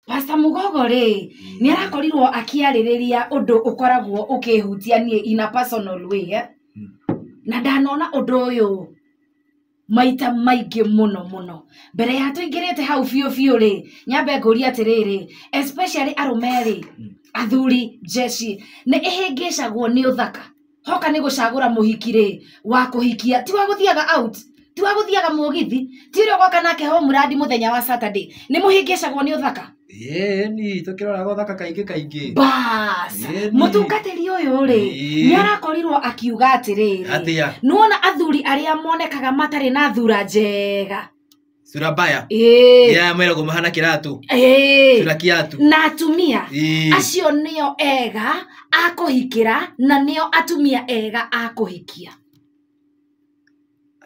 Pastor Mugogo rĩ, nĩ arakorirwo akĩarĩrĩria ũndũ ũkoragwo ũkĩhutia niĩ in a personal way, eh? Na ndanona ũndũ ũyũ maita maingĩ mũno mũno. Mbere ya tũingĩrĩte hau biũ biũ rĩ, nyambe ngũrie atĩrĩrĩ, especially arũme rĩ, athuri jeshi nĩ ĩhĩngĩcagwo nĩ ũthaka. Hoka nĩ gũcagũra mũhiki rĩ, wa kũhikia, ti wa gũthiaga out, ti wa gũthiaga mũgithi, ti ũrĩa ũgoka nake home radi mũthenya wa Saturday. Nĩ mũhĩngĩcagwo nĩ ũthaka? Ĩĩ ni tũkĩroraga ũthaka kaingĩ kaingĩ. Bas, Ĩni. mũtungatĩri ũyũ rĩ, Ĩĩ. nĩ arakorirwo akiuga atĩrĩrĩ, Atĩa? nĩwona athuri arĩa monekaga matarĩ na thura njega. Sura mbaya. Ĩĩ. Ya meragwo mahana kĩratũ. Ĩĩ. Sura kĩatũ. Na atumia Ĩĩ. acio nĩo ega a kũhikĩra na nĩo atumia ega a kũhikia.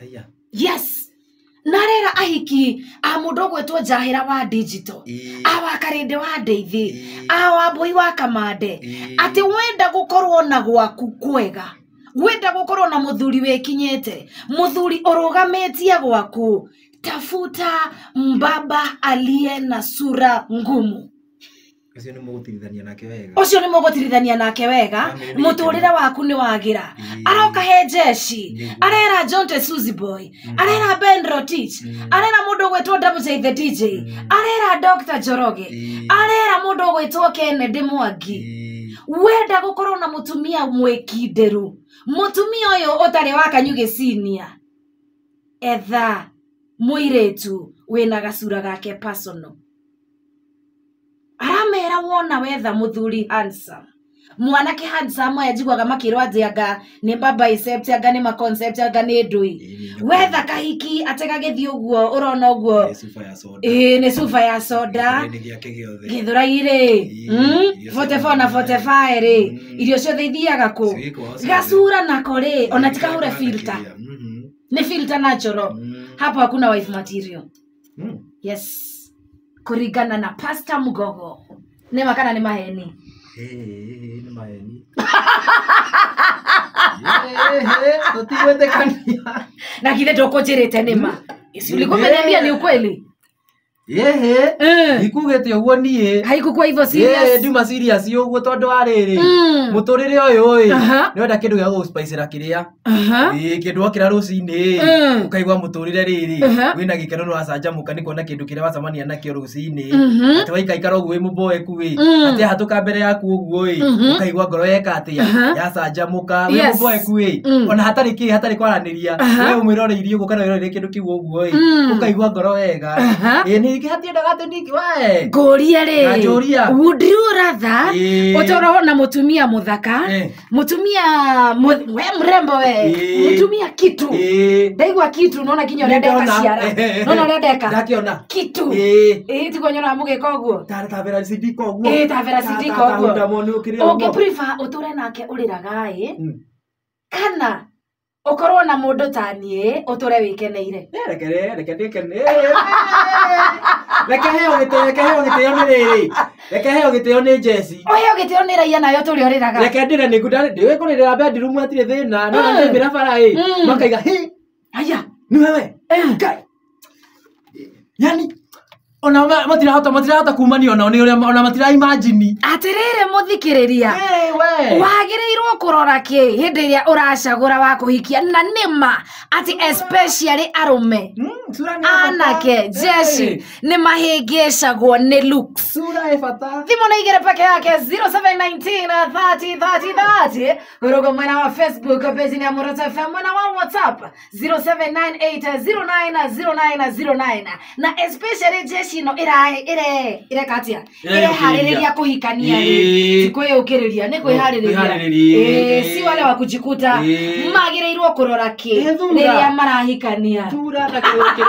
Aya. Yes. Na arera ahiki a mũndũ ũgwĩtwo Njahĩra wa digital, Ĩĩ. a wa Karĩndĩ wa Ndeithi, Ĩĩ. a wa Mbũi wa Kamande, Ĩĩ. atĩ wenda gũkorwo na gwaku kwega, wenda gũkorwo na mũthuri wĩkinyĩte, mũthuri ũrũgamĩtie gwaku, tafuta mbaba aliye na sura ngumu. Ũcio nĩ mũgũtirithania nake wega. Ũcio nĩ mũgũtirithania nake wega, Family nĩ mũtũrĩre waku nĩ wagĩra. Ĩĩ. Aroka he jeshi, Nĩguo. arera John Suzy Boy, arera Ben Rotich, arera mũndũ ũgwĩtwo Double J the DJ, arera Dr. Njoroge, Ĩĩ. arera mũndũ ũgwĩtwo Kennedy Mwangi. Ĩĩ. Wenda gũkorwo na mũtumia mwĩkindĩru, mũtumia ũyũ ũtarĩ wa kanyugĩ senior, etha mũirĩtu wĩna gacura gake personal. Aramera wona wetha mũthuri handsome, mwanake handsome aya njiguaga makĩrwo atĩ anga nĩ baba except anga nĩ ma concept anga nĩ ndũi. Ĩĩ, nĩ Wetha kahiki atĩ gagĩthiĩ ũguo ũrona ũguo. Nĩ cuba ya soda. Ĩĩ, nĩ cuba ya soda. Gĩthũrai-inĩ gĩake gĩothe. Gĩthũrai rĩ, Ĩĩ, irio 44 na ciothe. 45 rĩ, irio ciothe ithiaga kũ? Ciĩkwo ciothe. Gacura nako rĩ, ona Ĩĩ, tikahure kĩrĩa filter. kĩrĩa. Mhm. Nĩ filter natural. Hapo hakuna wife material. Yes. Kũringana na Pastor Mugogo. Nĩ ma kana nĩ maheni? Ĩĩ, nĩ maheni. Ĩĩ, tũtigwĩtĩkania. Na githĩ ndũkũnjĩrĩte nĩ ma? Si ulikuwa umeniambia ni ukweli? Ĩhĩ, Eh. ndikugĩte ũguo niĩ. Haikukuwa hivyo Ĩĩ, serious. nduma serious ũguo tondũ wa rĩrĩ. Mũtũrĩre ũyũ ĩ, nĩwenda kĩndũ gĩa gũgũspicĩra kĩrĩa. Ĩĩ, kĩndũ wokĩra rũcinĩ ĩ, ũkaigua mũtũrĩre rĩrĩ, wĩna gĩkeno nĩ wacanjamũka nĩ kuona kĩndũ kĩrĩa wacemania nakĩo rũcinĩ. Atĩ waikaikara ũguo wĩ mũboeku ĩ, atĩ ahatũka mbere yaku ũguo ĩ, ũkaigua ngoro yeka atĩa, yacanjamũka, wĩ mũboeku ĩ, ona hatarĩ kĩ, hatarĩ kwaranĩria, we ũmwĩroreirie ũguo kana wĩroreire kĩndũ kĩu ũguo ĩ, ũkaigua ngoro wega. Ĩĩ, ningĩ hatiendaga atĩ ningĩ we. Ngũrie rĩ, Na njũria. would you rather Ĩĩ. ũtũrwo na mũtumia mũthaka, Eh. mũtumia we mrembo we, Ĩĩ. mũtumia kitu. Ĩĩ. Ndaigua kitu nona nginya ũrĩa ndeka Nĩndona. ciara. Nona ũrĩa ndeka. Ndakĩona. Kitu. Ĩĩ. Ĩĩ, tiguo nyonaga mũgĩka ũguo. Ta Vera Sidika ũguo. Ĩĩ, ta Vera Sidika Ta- ta ũguo. Hunda Monu ũkĩrĩa ũguo. Ũngĩ prefer ũtũre nake ũrĩraga ĩ, kana ũkorwo na mũndũ ta niĩ ũtũre wĩkeneire? Reke reke ndĩkene. Reke heo gĩtĩo, reke heo gĩtĩo nĩ rĩrĩ. Reke heo gĩtĩo nĩ Jesse. Ũheo gĩtĩo nĩ raia nayo ũtũre ũrĩraga. Reke ndĩre nĩ ngunda ndĩũĩ kũrĩrĩra bedroom hatirĩ thĩna. No na ndĩmĩra bara ĩ. Makaiga hi. Aya. Ni wewe. Ngai. Yani ona matirahota kumania onao nĩ ũrĩa ona matira imagine. Atĩrĩrĩ mũthikĩrĩria. Ĩ we. Wagĩrĩirwo kũrora kĩ hĩndĩ ĩrĩa ũracagũra wa kũhikia, na nĩma atĩ especially arũme, Sura nĩ ya bata. anake jeshi nĩ mahĩngĩcagwo nĩ looks. Sura ĩ bata. Thimũ nĩ igĩrĩ peke yake, 0719 30 30 30, ũrũgo mwena wa Facebook page ya Muroto FM, mwena wa WhatsApp 0798 09 09 09. Na especially jeshi ĩno ĩreka atĩa? Ĩreharĩrĩria kũhikania rĩ, Ĩĩ. ti kwĩyũkĩrĩria, nĩ kwĩharĩrĩria. Kwĩharĩrĩria. Ĩĩ, si wale wa kujikuta. Ĩĩ. Magĩrĩirwo kũrora kĩ Ĩĩ, thura. rĩrĩa marahikania? Thura na kĩrĩa.